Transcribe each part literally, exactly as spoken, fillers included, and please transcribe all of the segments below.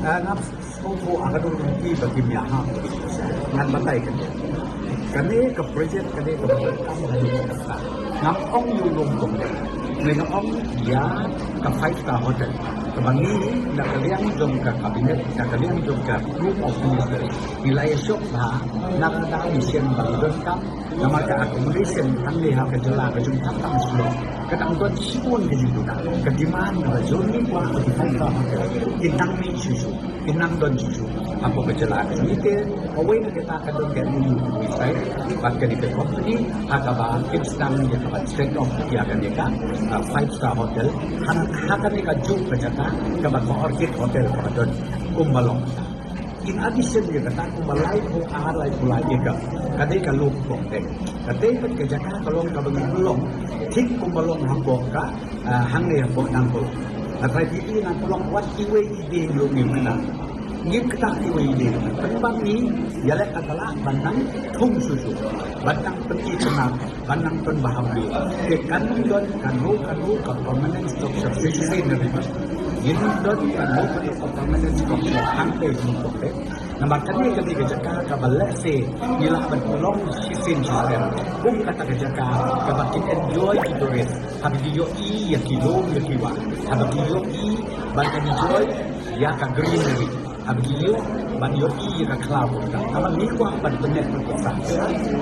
Ngam sngewthuh ha ka dur lynti ba kim ïahap. Ngan batai kane. Kane ka project, kane ka project kam ha dur ka. Ngam ong ïa u lum kumne. Ngi ong ïa ka five star hotel. Kaba ngi na ka liang jong ka cabinet, na ka liang jong ka group of ministers, ngi la ïa shong bha na ka mission ba ngi donkam. Namar ka accommodation hangne ha ka jylla ka jong ka tang Shillong ka dang don shibun ka jingduna. Ka demand kaba jong ngi kwah ka demand ka ha ka ki nang mih shuh shuh, ki nang don shuh shuh hapoh ka jylla ka jong ngi. Te kawei na kita ka don ka M O U kaba ngi sign bad kane ka company ha kaba kin sdang ïa kaba set up ïa kane ka, ah, five star hotel ha, ha kane ka juh ka jaka kaba ka Orchid Hotel kaba don kumba long. In addition ïa kata, kumba laiphew ar, laiphew lai acre ka dei ka lum pong dei. Ka dei pat ka jaka ka long kaba ngi pynlong thik kumba long hapoh ka, ah, hangne hapoh Nangpulong. Nga trai phi i Nangpulong wat iwei i dieng ruh ngim kynnoh. Ngim kynnoh iwei i dieng. Pynban ngi ïaleh ka tala ban nang thung shuh shuh, ban nang pyni tynat, ban nang pynbha briew. Te kan don kano kano ka permanent structure shisien na ri. Ngin don kano kano ka permanent structure hangtei shnong Poktek. Namar kane ka dei ka jaka kaba lehse ngi lah ban pynlong shisien shisien. Kum kata ka jaka kaba ki enjoy ki tourist. Haba ki ïohi ïa ki lum ïa ki wah. Haba ki ïohi ban enjoy ïa ka greenery. Haba ki ïoh ban ïohi ïa ka khlaw ka. Haba ngi kwah ban pyneh ban pynsan.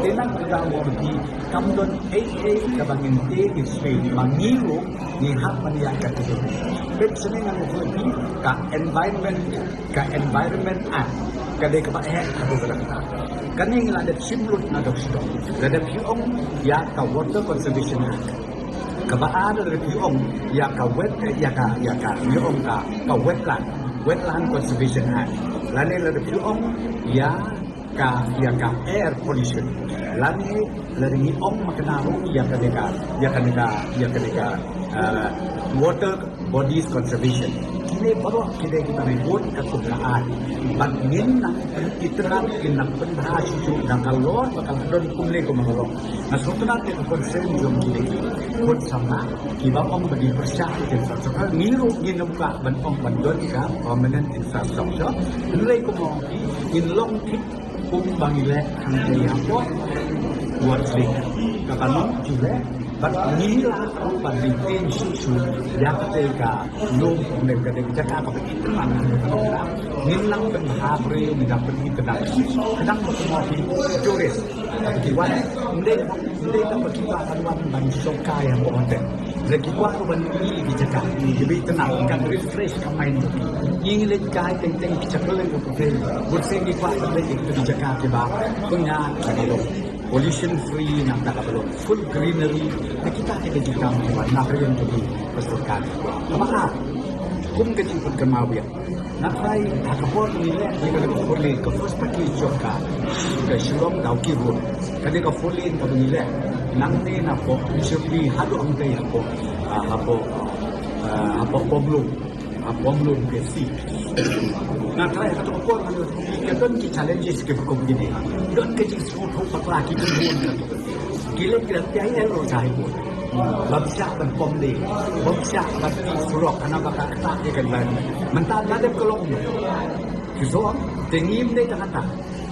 Te na ka daw mo ki kam don ei ei kaba ngin te ngi sngewthuh ba ngi ruh ngi hap ban ïa ka tu. Peit sini ngan ïathuh ïa phi ka environment, ka Environment Act ka dei kaba heh ha ka rang ta. Kane ngi la dep shim lut na dok sdok. La dep phi ong ïa ka Water Conservation Act. Kaba ar la dep phi ong ïa ka wet, ïa ka, ïa ka, phi ong ka, ka wetland, Wetland Conservation Act. Lane la dep phi ong ïa ka, ïa ka air pollution. Lane la dep ngi ong makna ruh ïa kane ka, ïa kane ka, ïa kane ka, ah, water bodies conservation. Kine baroh ki dei kita ki bun ka kum ka aiñ. Bad ngin nang pynitynnad, ngin nang pynbha shuh shuh da ka lor ba ka la don kumne kumba ka long. Nga sngewtynnat ïa ka concern jong kine ki khun samla kiba ong ba ngi pyrshah ïa ka infrastructure. Ngi ruh ngin ym kwah ban ong ban don ka permanent infrastructure. Hynrei kumba ong ki, ngin long thik kumba ngi leh hangtei hapoh Ward Three. Kaba long ju leh bad ngi lah ruh ban maintain shuh shuh ïa katei ka lum, ka dei ka jaka kaba itynnad. Ngin nang pynbha briew, ngin nang pynitynnad. Ka dang ba kumno ki tourist, kaba ki wan, ym dei, ym dei tang ba ki kwah ban wan ban shongkai hapoh hotel. Lada ki kwah ruh ban ïohi ïa ki jaka kiba itynnad, kan refresh ka mind. Ngi ngi leit kai teng teng ki jaka leng ka pyrthei. Bun sien ngi kwah ban leit ïa ki jaka kiba pyngngad, kiba long pollution free, nangta kaba long full greenery. Te kita ki jingkam kiba na ka liang jong ka sorkar. Kaba ar, kum ka jingpynkynmaw ïa Nga trai ha ka por ngi leh ïa ka four lane, ka first package jong ka, ka Shillong Dawki Road. Ka dei ka four lane kaba ngi leh nangne napoh Mishapli haduh hangtei hapoh, ah, hapoh, ah, hapoh Pomlum, hapoh Pomlum P S C. Nga trai ha ka por ngi leh ka don ki challenges kiba kum kine. Don ka jingsngewthuh bakla ki bun bun ka. Ki leh ki leh T I L ruh jai bun. Bym shah ban pom dei, bym shah ban tih surok, hana ba ka ktah ïa ka environment. Mynta la dep ka long. Ki surok te ngim dei tang kata.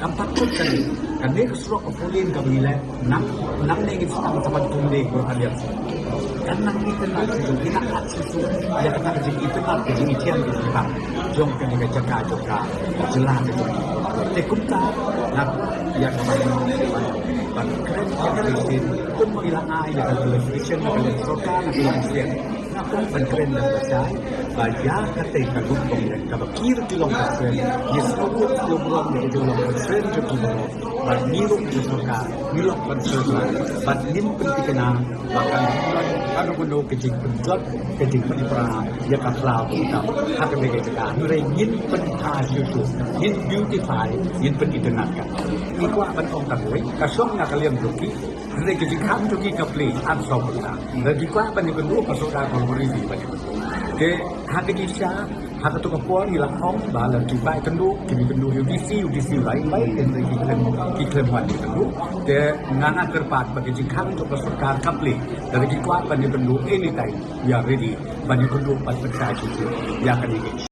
Kam pat kut kane. Kane ka surok ka four lane kaba ngi leh. Nang, nangne ngin sdang sa ban pom dei bun ka liang. Kan nang itynnad shuh shuh, ngi nang ïa kata ka jingitynnad, ka jingithiang, ka jingithiang jong kane ka jaka jong ka jylla ka jong ngi. Te kumta nga kwah ïa ka ban, ban, ban kren ïa ka election, kum ba ngi la ai ïa ka election na ka liang sorkar, na ka liang state. Nga kwah ban kren da ka shai ba ïa katei ka group konglen kaba ki ruh ki long concern, ngi sngewthuh sngewburom ïa ka jinglong concern jong ki baroh. Bad ngi ruh ki sorkar ngi long concern, bad ngin pynthikna ba kan don kano kano ka jingpynjot, ka jingpynpra ïa ka khlaw ka utam ha kane ka jaka. Hynrei ngin pynbha shuh shuh, ngin beautify, ngin pynitynnad ka. Ngi kwah ban ong tang wei, ka shong na ka liang jong ki, hynrei ka jingkhang jong ki ka plie ar saw phew kynta. Hynrei ki kwah ban ïakynduh ka sorkar ka lori ban ïakynduh. Te ha ka jingshisha, ha kato ka por ngi la ong ba lada ki kwah ïakynduh, kin ïakynduh ïa u D C, u D C u la invite, hynrei ki khlem, ki khlem wan ïakynduh. Te nga nga kyrpad ba ka jingkhang jong ka sorkar ka plie. Lada ki kwah ban ïakynduh, anytime we are ready ban ïakynduh, ban pynshai shuh shuh ïa kane ka